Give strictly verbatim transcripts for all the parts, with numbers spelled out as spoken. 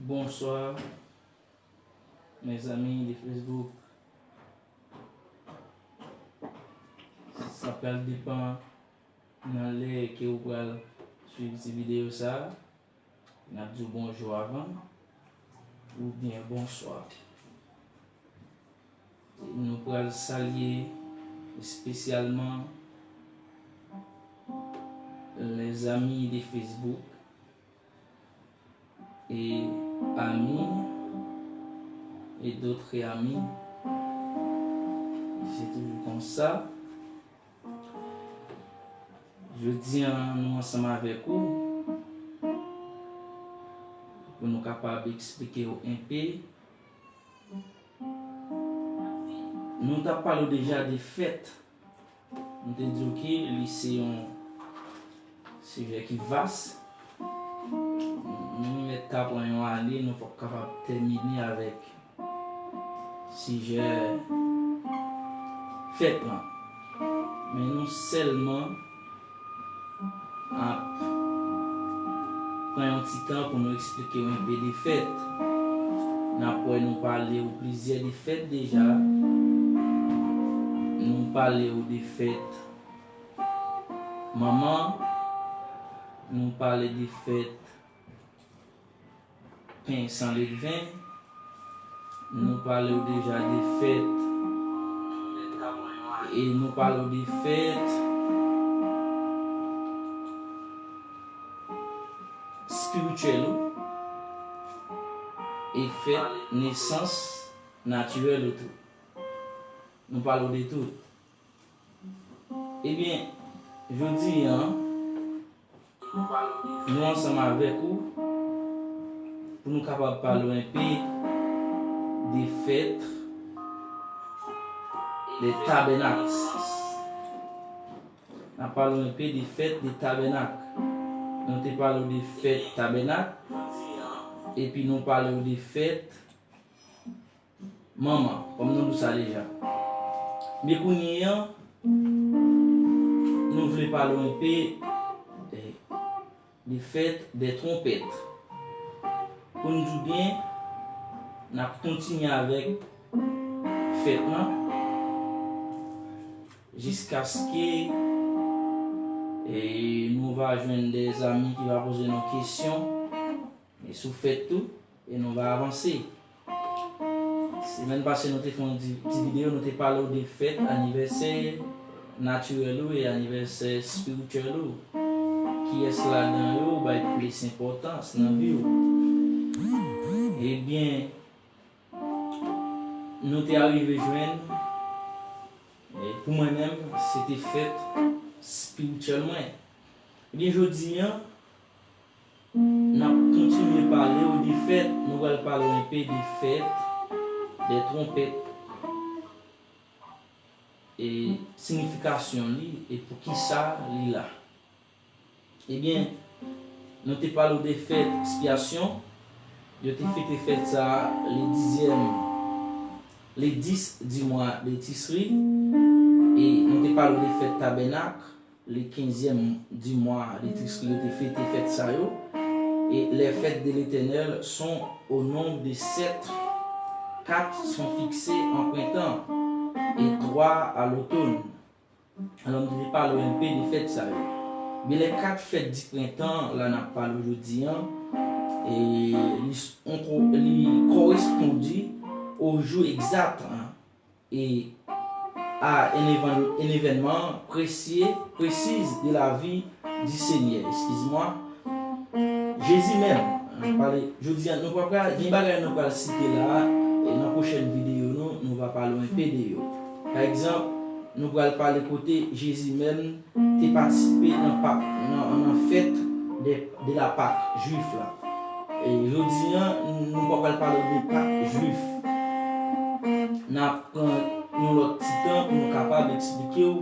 Bonswa, mezanmi de Facebook. Sa pral depann nan lè ke ou pral swiv ti videyo sa a. N ap di w bonjou avan, oubyen bonswa. Nou pral salye espesyalman les amis de Facebook et amis et d'autres amis. Se toujou konsa. Jodi a, nou ansanm avèk ou pou nou kapab eksplike w enpe. Nou t ap pale w deja de fèt. Nou te di w ke li se yon sijè ki vas. Nou mèt ka pran yon ane, nou p ap kapab tèmine avèk sijè fèt lan. Men nou sèlman ap pran yon ti tan pou nou eksplike w enpe de fèt. N ap wè nou pale w plizyè de fèt deja. Nou pale w de fèt manman, nou pale de fèt pen san ledven, nou pale w deja de fèt, e nou pale w de fèt espirityèl ou, e fèt nesans natirèl ou tou. Nou pale w de tout. Ebyen, jodi a, nou ansanm avèk ou pou nou kapab pale w enpe de fèt de tabènak. N ap pale w enpe de fèt de tabènak. Nou te pale w de fèt tabènak, epi nou pale w de fèt manman, kòm nou di sa deja. Men kounye a, nou vle pale w enpe, eh, de fèt de twonpèt. Pou n di w byen, n ap kontinye avèk fèt lan jiskaske, eh, nou va jwenn de zanmi ki va poze nou kesyon, e sou fèt tou, e nou va avanse. Semèn pase, nou te fè yon ti, ti videyo, nou te pale w de fèt anivèsè natirèl ou e anivèsè espirityèl ou. Kiyès ladan yo ou bay plis enpòtans nan vi w? Ebyen, nou te arive jwenn, e pou mwen menm, se te fèt espirityèl mwen. Ebyen, jodi a, n ap kontinye pale w de fèt, nou pral pale w enpe de fèt de twonpèt e siyifikasyon li e poukisa li la. Ebyen, nou te pale w de fèt ekspyasyon, yo te fete fèt sa a le dizyèm, le dis di mwa de Tisri, e nou te pale w de fèt tabènak, le quinzième du mois de Tisri, yo te fete fèt sa yo. Et les fêtes de l'Éternel sont au nombre de sept, quatre sont fixées en printemps et trois à l'automne. Alò, m te pale w enpe de fèt sa yo. Men lè kat fèt di prentan la n ap pale w jodi a, e li, s- on ko- li korespondi au jour exact, hein, et à un événement, un événement précis, précis de la vie du Seigneur. Excuse-moi. Jezi menm, nou pale, jodi a, nou pa pral, gen bagay nou pral site la, e nan pwochèn videyo nou, nou va pale w enpe de yo. Pa egzanp, nou pral pale kote Jezi menm te patisipe nan Pak, nan, nan fèt de, de la Pak jwif la. E jodi a, nou pa pral pale de Pak jwif. N ap pran yon lòt ti tan pou nou kapab eksplike w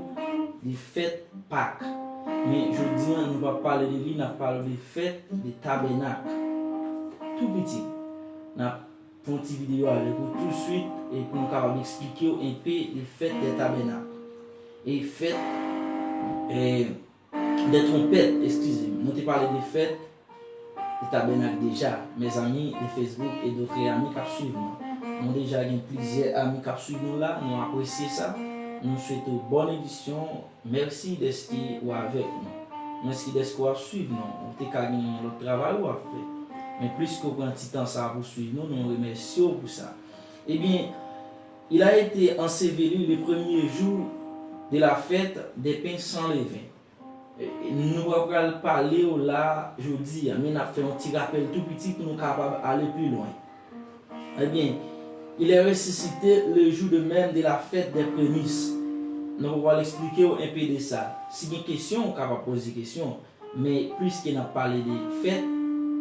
de fèt Pak. Men jodi a, nou p ap pale de li, n ap pale de fèt de tabènak. Tou piti, n ap fè yon ti videyo avèk ou touswit e pou nou kapab eksplike w enpe de fèt de tabènak. E fèt, eh, de twonpèt, eskize m. Nou te pale de fèt de Tabènak deja, mes amis de Facebook et d'autres amis k ap swiv nou. Nou deja gen plizyè ami k ap swiv nou la, nou apresye sa. Nou swete w bòn edisyon, mèsi dèske ou avèk nou. Mèsi dèske w ap swiv nou. Ou te ka gen yon lòt travay ou ap fè. Men pliske w pran ti tan sa pou swiv nou, nou remèsye w pou sa. Ebyen, il a été enseveli le premier jour de la fête des pains sans levain. E, e, nou pa pral pale w la jodi a, men n ap fè yon ti rapèl tou piti pou nou kapab ale pi lwen. Ebyen, il est ressuscité le jour de même de la fête des prémices. Nou pa pral eksplike w enpe de sa. Si gen kesyon, ou kapab poze kesyon. Men pliske n ap pale de fèt,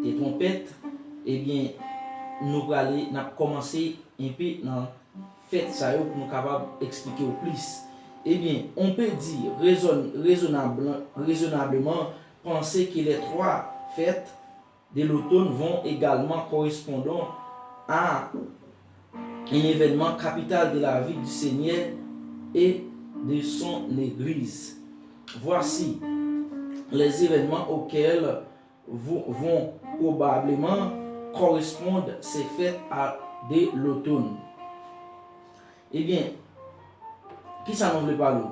de twonpèt, ebyen, nou prale, n ap kòmanse enpe nan fèt sa yo pou nou kapab eksplike w plis. Ebyen, on peut dire raisonn-, raisonnable-, raisonnablement penser que les trois fêtes de l'automne vont également correspondre à un événement capital de la vie du Seigneur et de son Église. Voici les événements auxquels vont, vont probablement correspondre ces fêtes à, de l'automne. Ebyen, kisa nou vle pale w?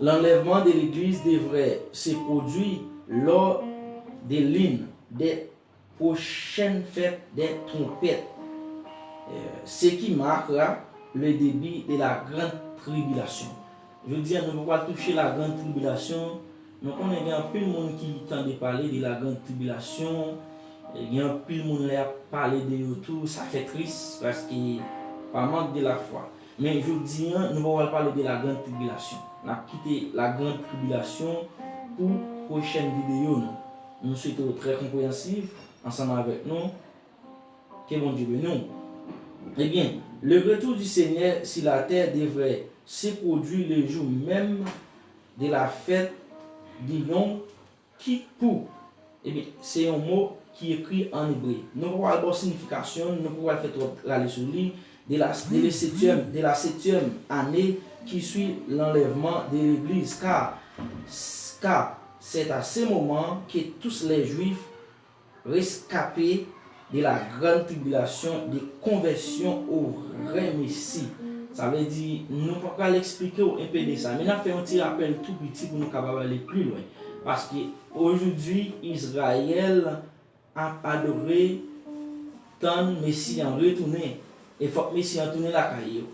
L'enlèvement de l'Église devrait se produire lors de l'une des prochaines fêtes des trompettes, euh, ce qui marquera le début de la grande tribulation. Jodi a, nou pa pral touche la grande tribulation. Nou konnen gen anpil moun ki tande pale de la grande tribulation. E gen anpil moun lè y ap pale de yo tou, sa fè tris, paske pa mank de lafwa. Men jodi a, nou pa pral pale de la grande tribulation. N ap kite la grande tribulation pou pwochèn videyo nou. Nou swete w trè konpreyansiv ansanm avèk nou. Ke Bondye beni w. Ebyen, le retour du Seigneur sur la terre devrait se produire le jour même de la fête du Yom Kippur. Ebyen, se yon mo ki ekri an ebre. Nou pa pral ba w sinifikasyon l, nou pa pral fè twòp rale sou li. De la, de la septième, de la septième année qui suit l'enlèvement de l'Église, car, car c'est à ce moment que tous les Juifs rescapés de la grande tribulation de conversion au vrai Messie. Sa vle di, nou pa pral eksplike w enpe de sa, men n ap fè yon ti rapèl tou piti pou nou kapab ale pi lwen. Paske aujourd'hui, Israël ap adore, tann Mesi an retounen. E fòk Mesi an tounen lakay yo.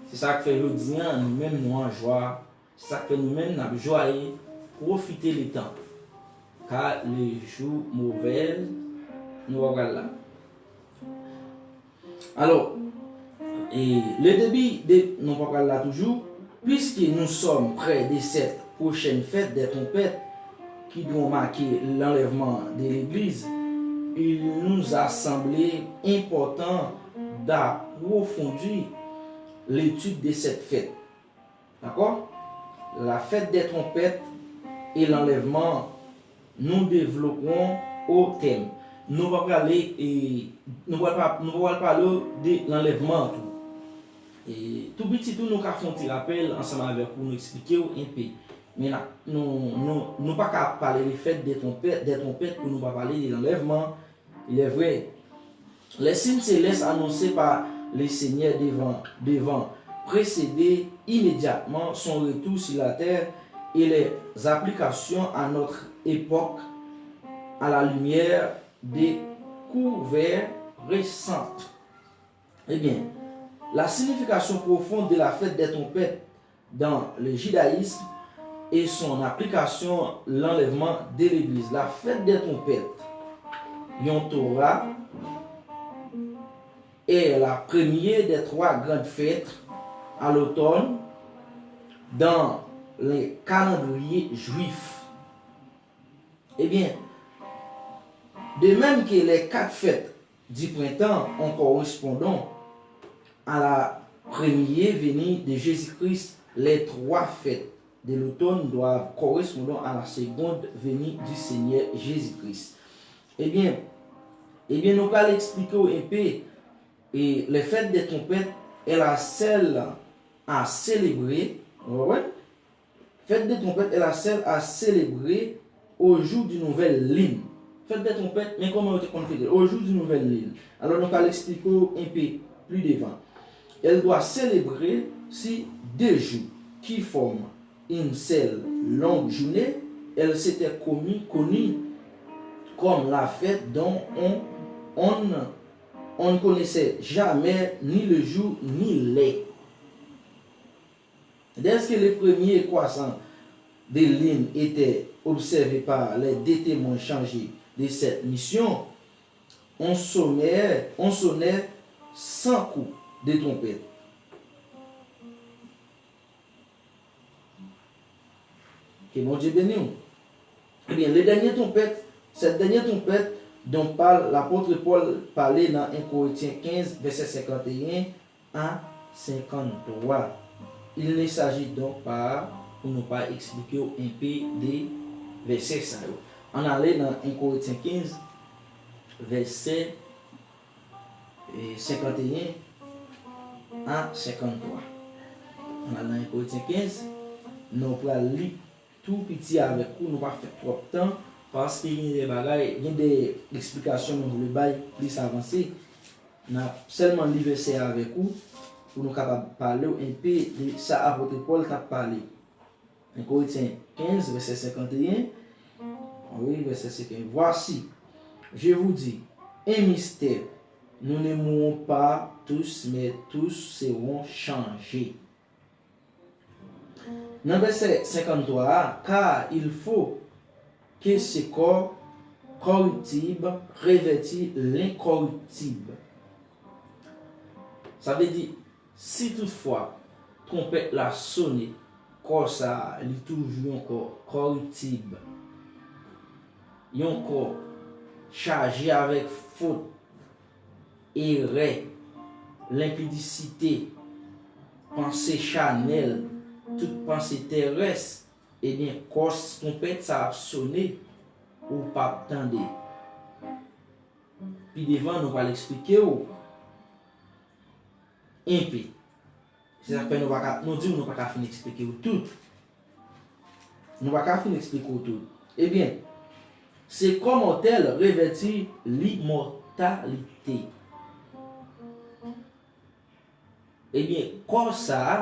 Se sa k fè jodi a, nou menm nou an jwa. Se sa k fè nou menm n ap jwaye, profite le tan. Car le jour mauvais, nou pa pral la. Alors, et le début de, nou pa pral la toujours, puisque nous sommes près de cette prochaine fête des trompettes qui doit marquer l'enlèvement de l'Église, il nous a semblé important d'approfondir l'étude de cette fête. D'accord? La fête des trompettes et l'enlèvement, nous développerons au thème. Nou pa prale, e, nou pa, nou pa pale de l'enlèvement tou. E, tou piti tou, nou ka fè yon ti rapèl ansanm avèk ou, nou eksplike w enpe. Men n ap, nou, nou, nou pa ka pale de fèt de twonpèt, de twonpèt pou nou pa pale de l'enlèvement. Il est vrai, les signes célestes annoncés par le Seigneur devant, devant précéder immédiatement son retour sur la terre et les applications à notre époque à la lumière découvert récentes. Eh bien, la signification profonde de la fête des trompettes dans le judaïsme et son application, l'enlèvement de l'Église. La fête des trompettes, yon Torah, est la première des trois grandes fêtes à l'automne dans le calendrier juif. Eh bien, de même que les quatre fêtes du printemps ont correspondant à la première venue de Jésus-Christ, les trois fêtes de l'automne doivent correspondant à la seconde venue du Seigneur Jésus-Christ. Ebyen, ebyen, nou pral eksplike w enpe, e, les fêtes des trompettes est la seule à célébrer, ou konprann? Fête des trompettes est la seule à célébrer au jour du nouvelle lune. Fête des trompettes, men kòman yo te konn fete l? Au jour du nouvel lune. Alò, nou pral eksplike w enpe pli devan. Elle doit célébrer si deux jours qui forment une seule longue journée. Elle s'était commis- connue comme la fête dont on, on, on ne connaissait jamais ni le jour ni l'heure. Dès que les premiers croissants de lune étaient observés par les deux témoins chargés de cette mission, on sonnait, on sonnait cent coups de trompette. Ke Bondye beni w. Ebyen, le dènye twonpèt, cette dernière trompette dont parle l'apôtre Paul pale nan en Korentyen kenz, vèsè senkanteyen a senkanntwa. Il ne s'agit donc pas pou nou pa eksplike w enpe de vèsè sa yo. Ann ale nan en Korentyen kenz, vèsè e, senkanteyen a senkanntwa. Ann al nan en Korentyen kenz, nou pral li tou piti avèk ou, nou pa fè twòp tan, paske gen de bagay, gen de eksplikasyon nou vle bay plis avanse. N ap sèlman li vèsè a avèk ou, pou nou kapab pale w enpe de sa apot Pòl t ap pale. En Korentyen kenz, vèsè senkanteyen. Wi, vèsè senkanteyen. Voici, je vous dis un mystère. Nous ne mourrons pas tous, mais tous serons changés. Nan vèsè senkanntwa a, car il faut que ce corps corruptible revêtît l'incorruptible. Sa vle di, si toutfwa twonpèt la sone, kò sa a, li toujou yon kò kòriptib, yon kò chaje avèk fot, erè, lenpidisite, panse chanèl, tout panse terès, ebyen, kò twonpèt sa ap sone, ou p ap tande. Pi devan, nou pral eksplike w enpe. Se sa k fè nou pa ka, nou di w nou pa ka fin eksplike w tout. Nou pa ka fin eksplike w tout. Ebyen, ce corps mortel revêtit l'immortalité. Ebyen, kò sa a,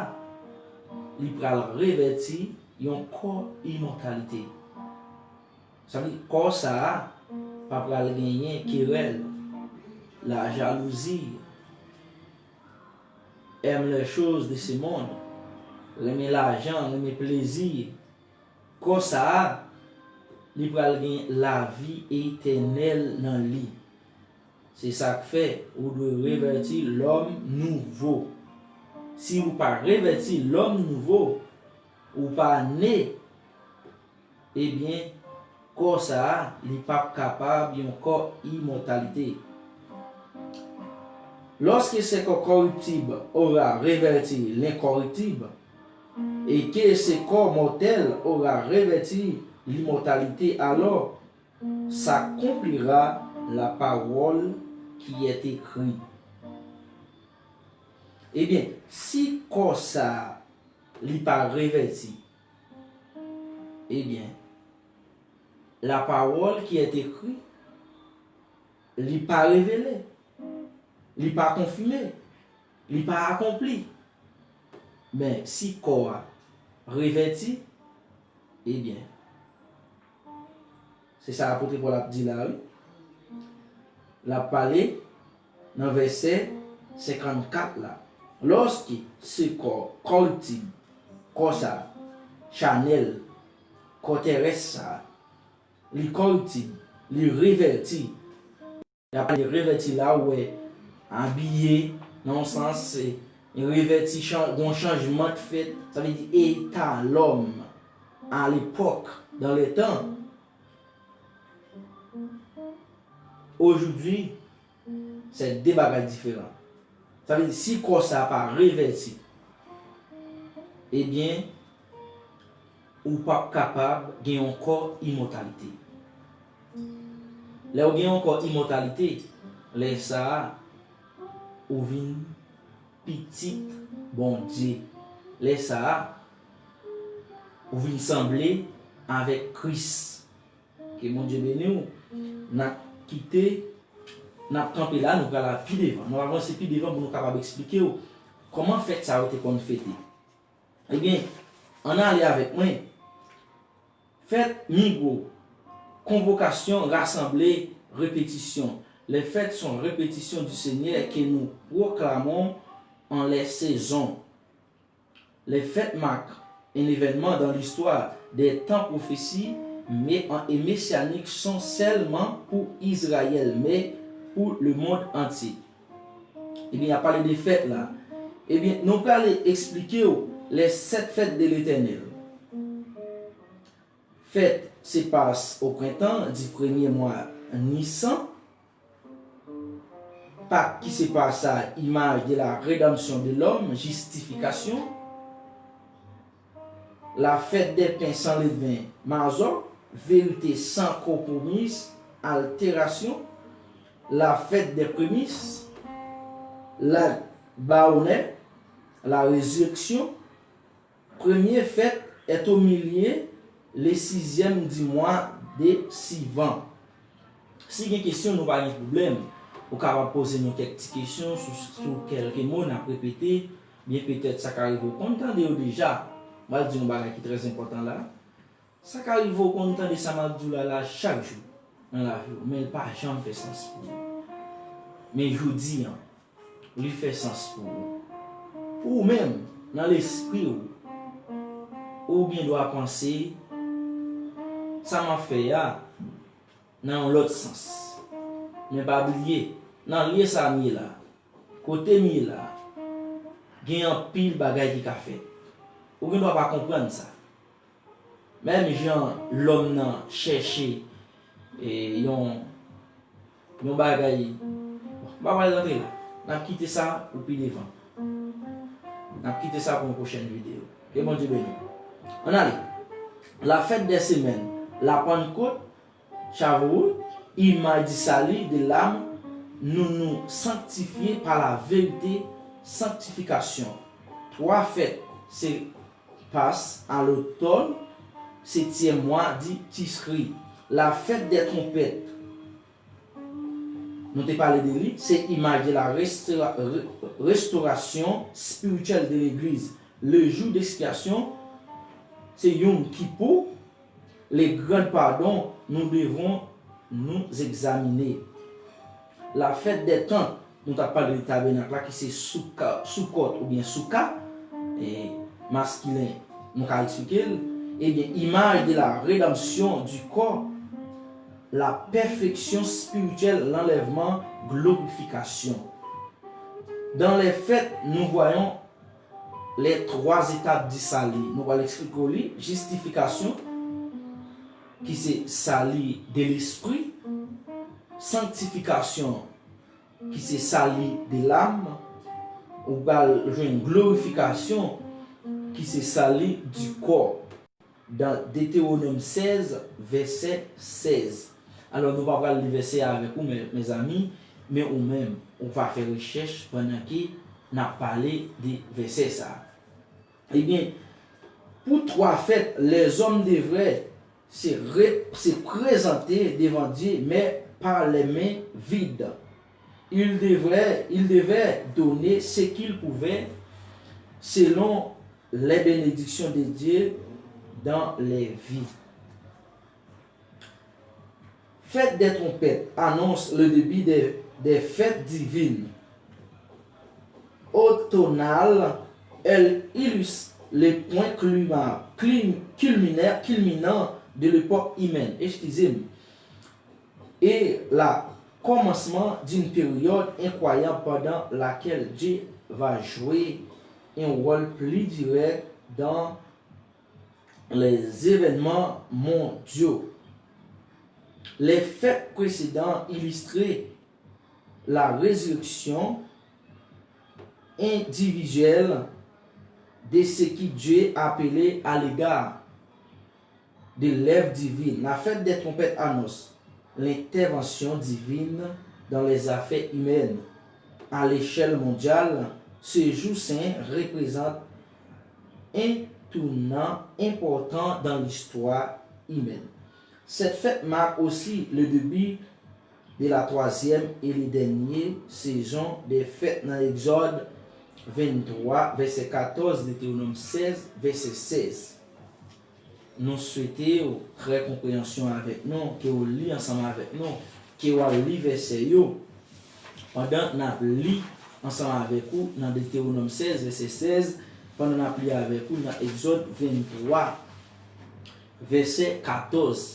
li pral revèti yon kò imòtalite. Sa vle di, kò sa a pa pral genyen kerèl, lajalouzi, aime les choses de ce monde, renmen lajan, renmen plezi. Kò sa a, li pral gen lavi etènèl nan li. Se sa k fè ou dwe revèti lòm nouvo. Si ou pa revèti lòm nouvo, ou pa ne, ebyen, kò sa a, li p ap kapab yon kò imòtalite. Lorsque ce corps corruptible aura revêti l'incorruptible, et que ce corps mortel aura revêti l'immortalité, alors s'accomplira la parole qui est écrite. Ebyen, si kò sa a, li pa revèti, ebyen, la parole qui est écrite, li pa revele, li pa konfime, li pa akonpli. Men, si kò a revèti, ebyen, se sa apot Pòl ap di la, wi. L ap pale nan vèsè senkannkat la. Lorsque ce corps corruptible, kò sa, chanèl, kò terès sa, li kòriptib, li revèti. Y ap pale de revèti la, ou wè, abiye, nan yon sans, se revèti, chan-, gon chanjman k fèt, sa vle di eta lòm a lepòk, dans le temps. Aujourd'hui, se de bagay diferan. Sa vle di, si kò sa pa revèti, ebyen, ou p ap kapab gen yon kò imòtalite. Lè w gen yon kò imòtalite, lè sa a, ou vin pitit Bondye. Lè sa a, ou vin sanble avèk Kris. Ke Bondye beni w. N ap kite, n ap kanpe la, nou pral al pi devan. Nou avanse pi devan pou nou kapab eksplike w kòman fèt sa yo te konn fete. Ebyen, ann ale avèk mwen. Fèt Migwo, konvokasyon, rasanble, repetisyon. Les fêtes sont répétitions du Seigneur que nous proclamons en les saisons. Les fêtes marquent un événement dans l'histoire des temps prophéties et messianiques sont seulement pour Israël, mais pour le monde entier. Ebyen, y ap pale de fèt la. Ebyen, nou prale eksplike w les sept fêtes de l'Éternel. Fête se passe au printemps du premier mois Nisan. Pâques qui se passe à image de la rédemption de l'homme, justification. La fête des pains sans levain, mazò, vérité sans compromis, altérasyon. La fête des prémices, la baonè, la résurrection. Premye fèt est au milieu, le sixième du mois de Sivan. Si gen kesyon, nou pa gen pwoblèm. Ou kapab poze nou kèk ti kesyon sou, sou kèlke mo n ap repete, byen petèt sa ka rive w konn tande yo deja. M pral di yon bagay ki trè enpòtan la. Sa ka rive w konn tande sa m ap di w la, la chak jou nan lavi w, men l pa janm fè sans pou ou. Men jodi a, li fè sans pou ou. Pou ou menm, nan lespri w, ou gen dwa panse, sa m ap fè a, nan yon lòt sans. Men pa bliye, nan lye sa m ye la, kote m ye la, gen anpil bagay ki ka fèt. Ou gen dwa pa konprann sa. Menm jan lòm nan chèche, e, yon, yon bagay, bon, m pa pral rantre la. N ap kite sa pou pi devan. N ap kite sa pou yon pwochèn videyo. Ke Bondye beni w. Ann ale. La fête des semaines, la Pentecôte, Shavuot, imaj di sali de lam, nou nou sanktifye pa la verite, sanktifikasyon. Twa fèt se Pas a lotòn, setyèm mwa di Tisri, la fête des trompettes. Nou te pale de li, se imaj de la restora- re- restauration spirituelle de l'Église. Le jour d'expiation, se Yom Kippur, le grand pardon, nous devons nous examiner. La fête des tentes, nou t ap pale de tabènak la, ki se Souka, Soukot oubyen Souka, e, maskilen, nou ka eksplike l, ebyen, imaj de la redanmsyon di kò, la pèfeksyon espirityèl, lanlèvman, glorifikasyon. Dans les fêtes, nous voyons les trois étapes du salut. Nou pral eksplike w li, jistifikasyon, ki se sali de lespri, sanktifikasyon, ki se sali de lam, ou pral jwenn glorifikasyon, ki se sali di kò. Dans Deutéronome seize, verset seize. Alò, nou pa pral li vèsè a avèk ou, mè- mezanmi, men ou menm, ou va fè rechèch pandan ke n ap pale de vèsè sa a. Ebyen, pou twa fèt, lèzòm devraient se, re- se prezante devan Dye, men pa lè men vid. Il devrait, il devait donner ce qu'il pouvait selon les bénédictions de Dieu dans les vies. Fête des trompettes annonce le début des, des fêtes divines automnales. Elle illustre les points clima- clim- culminaires, culminants de l'époque humaine. Excusez-moi. Et la commencement d'une période incroyable pendant laquelle Dieu va jouer un rôle plus direct dans les événements mondiaux. Les fêtes précédentes illustraient la résurrection individuelle de ce qui Dieu appelait à l'égard de l'œuvre divine. La fête des trompettes annonce l'intervention divine dans les affaires humaines. À l'échelle mondiale, ce jour saint représente un tournant important dans l'histoire humaine. Cette fête marque aussi le début de la troisième et le dernier saison des fêtes nan Egzòd venntwa, vèsè katòz, Detewonòm sèz, vèsè sèz. Nou swete w trè konpreyansyon avèk nou, ke w li ansanm avèk nou, ke w al li vèsè yo. Pandan n ap li ansanm avèk ou nan Detewonòm sèz, vèsè sèz, pandan n ap li avèk ou nan Egzòd venntwa, vèsè katòz.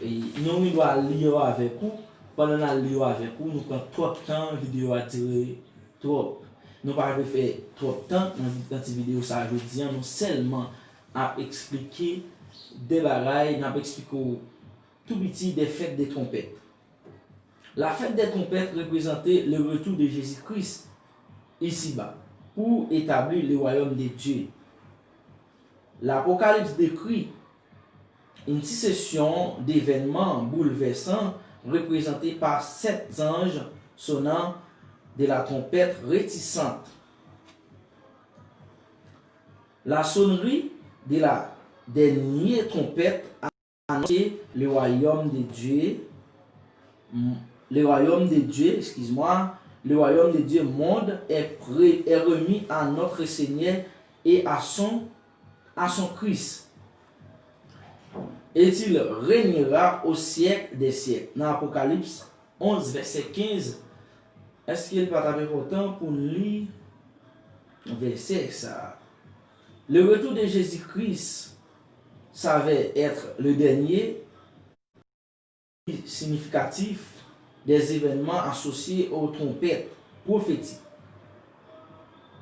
E nou gen dwa li yo avèk ou. Pandan n ap li yo avèk ou, nou pran twòp tan, videyo a dire twòp. Nou pa vle fè twòp tan nan, nan ti videyo sa a jodi a, nou sèlman ap eksplike de bagay, n ap eksplike w tou piti de fèt de twonpèt. La fête des trompettes représentait le retour de Jésus-Christ ici-bas pour établir le royaume de Dieu. L'Apocalypse décrit une succession d'événements bouleversants représentés par sept anges sonnant de la trompette retentissante. La sonnerie de la dernière trompette annonce que le royaume de Dieu, le royaume de Dieu, excuse-moi, le royaume de Dieu monde est, pré- est remis à notre Seigneur et à son, à son Christ. Et il régnera au siècle des siècles. Nan Apokalips onz, vèsè kenz, èske l pa t ap enpòtan pou n li vèsè sa a? Le retour de Jésus-Christ s'avère être le dernier significatif des événements associés aux trompettes prophétiques.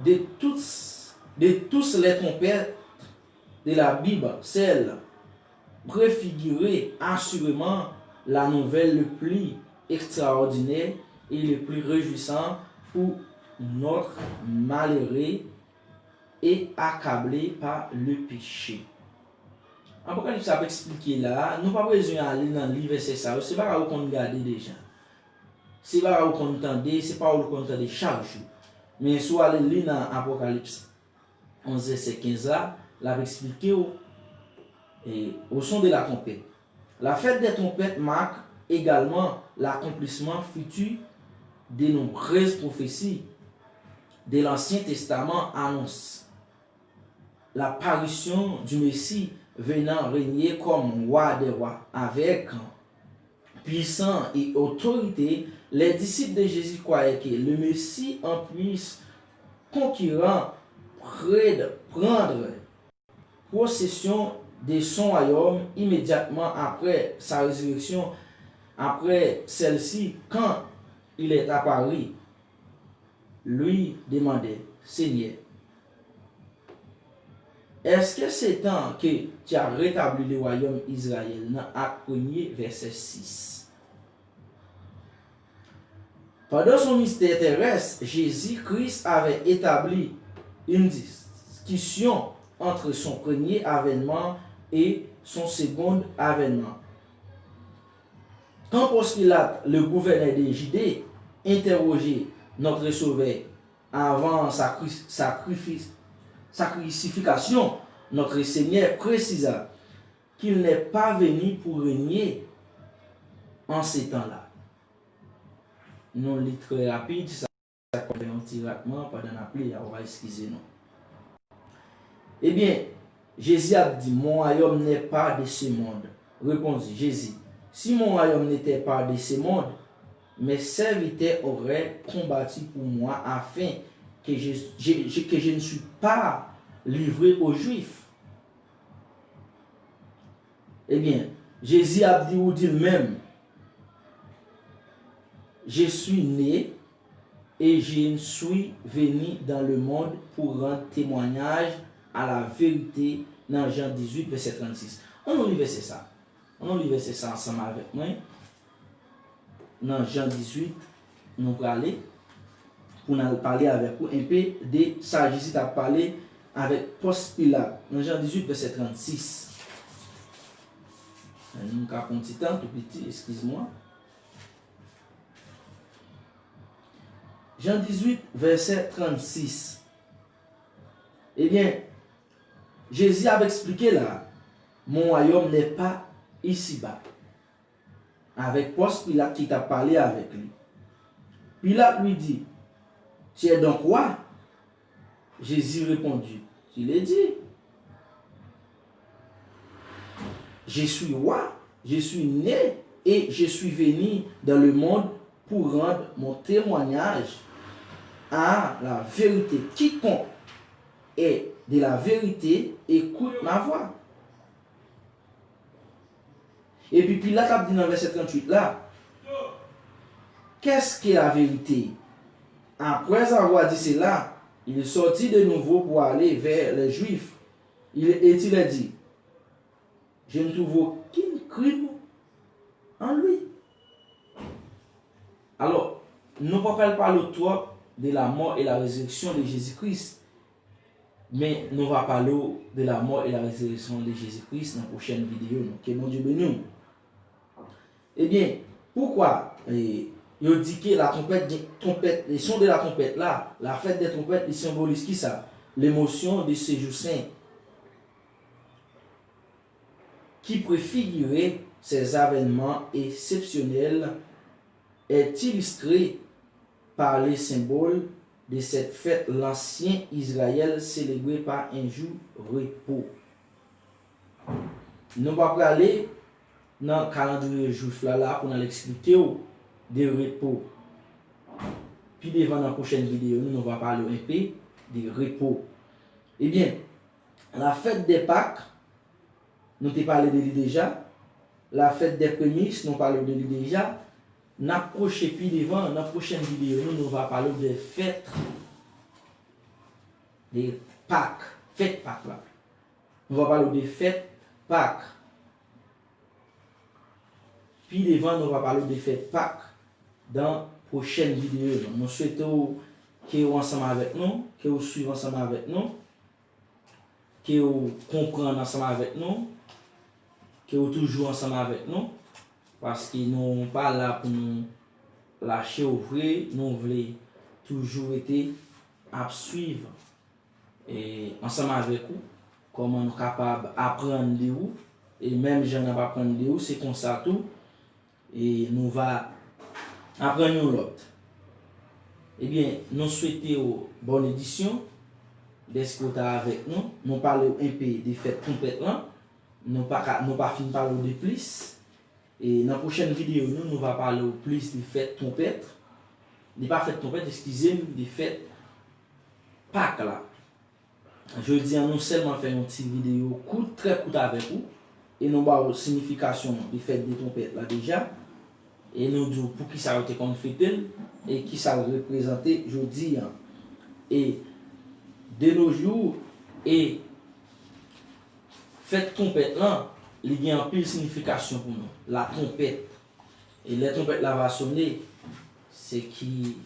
De tous, de tous les trompettes de la Bible, celle préfigurait assurément la nouvelle le plus extraordinaire et le plus réjouissant pour notre malheureux et accablé par le péché. Apokalips ap eksplike la, nou pa bezwen ale nan li vèsè sa yo, se bagay ou konn gade deja. Se bagay ou konn tande, se pawòl ou konn tande chak jou. Men si w ale li nan Apokalips onz vèsè kenz la, l ap eksplike w, e, au son de la trompette. La fête des trompettes marque également l'accomplissement futur de nombreuses prophéties de l'Ancien Testament annonce l'apparition du Messie venant régner comme roi des rois avec puissance et autorité. Les disciples de Jésus croyaient que le Messie en puissance conquérant prendre possession de son royaume immédiatement après sa résurrection, après celle-ci, quand il est apparu, lui demandait, Seigneur, est-ce que c'est temps que tu as rétabli le royaume Israël? Nan Actes premier, verset six. Pendant son mystère terrestre, Jésus-Christ avait établi une discussion entre son premier avènement et son second avènement. Quand Ponce Pilate, le gouverneur de Judée, interrogeait notre Sauveur avant sa, cru- sa crufi- sa crucifixion, notre Seigneur précisa qu'il n'est pas venu pour régner en ce temps-là. Nou li trè rapid, sa k ap fè yon ti ratman pandan n ap li a, w a eskize nou. Ebyen, Jezi ap di, Mon royaume n'est pas de ce monde, répondit Jésus. Si mon royaume n'était pas de ce monde, mes serviteurs auraient combattu pour moi afin que je, je- je- que je ne suis pas livré aux Juifs. Ebyen, Jezi ap di ou di l menm, Je suis né et je suis venu dans le monde pour rendre témoignage à la vérité nan Jan dizuit, vèsè trannsis. Ann nou li vèsè sa. Ann nou li vèsè sa ansanm avèk mwen. Nan Jan dizuit, nou prale pou n al pale avèk ou enpe de sa Jezi t ap pale avèk Pons Pilat. Nan Jan dizuit, vèsè trannsis. Nou ka pran ti tan tou piti, eskiz mwen. Jan dizuit, vèsè trannsis. Ebyen, Jezi ap eksplike la, Mon royaume n'est pas ici-bas. avec Ponce Pilate qui t'a parlé avec lui. Pilate lui dit, Tu es donc roi ? Jésus répondit, Il est dit, Je suis roi, je suis né et je suis venu dans le monde pour rendre mon témoignage à la vérité. Quiconque est de la vérité écoute ma voix. Epi Pilat ap di nan vèsè tranntuit la, Qu'est-ce que la vérité ? Après avoir dit cela, il sortit de nouveau pour aller vers les Juifs. Il, et il leur dit, Je ne trouve aucun crime en lui. Alò, nou pa pral pale w twòp de la mort et la résurrection de Jésus-Christ, men nou va pale w de la mort et la résurrection de Jésus-Christ nan pwochèn videyo nou. Ke Bondye beni w. Ebyen, poukwa, eh, yo di ke la trompette, gen, trompette, le son de la trompette la, la fête des trompettes, li senbolize kisa? L'émotion de ce jour saint qui préfigurait ces avènements exceptionnels est illustrée par le symbole de cette fête, l'ancien Israël célébrait par un jour repos. Nou pa prale nan kalandriye jwif la la pou n al eksplike w de repo. Pi devan nan pwochèn videyo nou, nou va pale w enpe de repo. Ebyen, la fête des Pâques, nou te pale de li deja. La fête des prémices, nou pale w de li deja. N ap pwoche pi devan, nan pwochèn videyo nou, nou va pale w de fèt de Pak, fèt Pak la. Nou va pale w de fèt Pak. Pi devan, nou va pale w de fèt Pak dan pwochèn videyo nou. Nou swete w ke w ansanm avèk nou, ke w swiv ansanm avèk nou, ke w konprann ansanm avèk nou, ke w toujou ansanm avèk nou, paske nou pa la pou nou lache w vre, nou vle toujou rete ap swiv, e, ansanm avèk ou, kòman nou kapab aprann de ou, e menm jan n ap aprann de ou, se konsa tou, e nou va aprann yon lòt. Ebyen, nou swete w bòn edisyon, dèske w ta avèk nou. Nou pale w enpe de fèt twonpèt lan. Nou pa ka, nou pa fin pale w de plis. E nan pwochèn videyo nou, nou va pale w plis de fèt twonpèt. De pa fèt twonpèt, eskize m, de fèt Pak la. Jodi a, nou sèlman fè yon ti videyo kout, trè kout avèk ou, e nou ba w siyifikasyon de fèt de twonpèt la deja, e nou di w poukisa yo te konn fete l, e kisa l reprezante jodi a. E de nos jours, e fèt twonpèt lan, li gen anpil siyifikasyon pou nou. La twonpèt. E lè twonpèt la va sone, se ki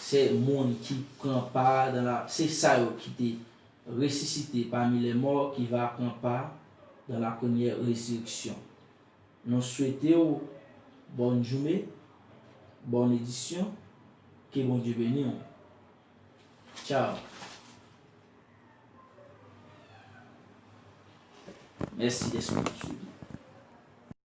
se moun ki pran pa dan la, se sa yo ki te resisite pami lè mò ki va pran pa dan la premyè rezireksyon. Nou swete w bòn jounen, bòn edisyon, ke Bondye beni w. Tchao. Mèsi dèske w ap swiv.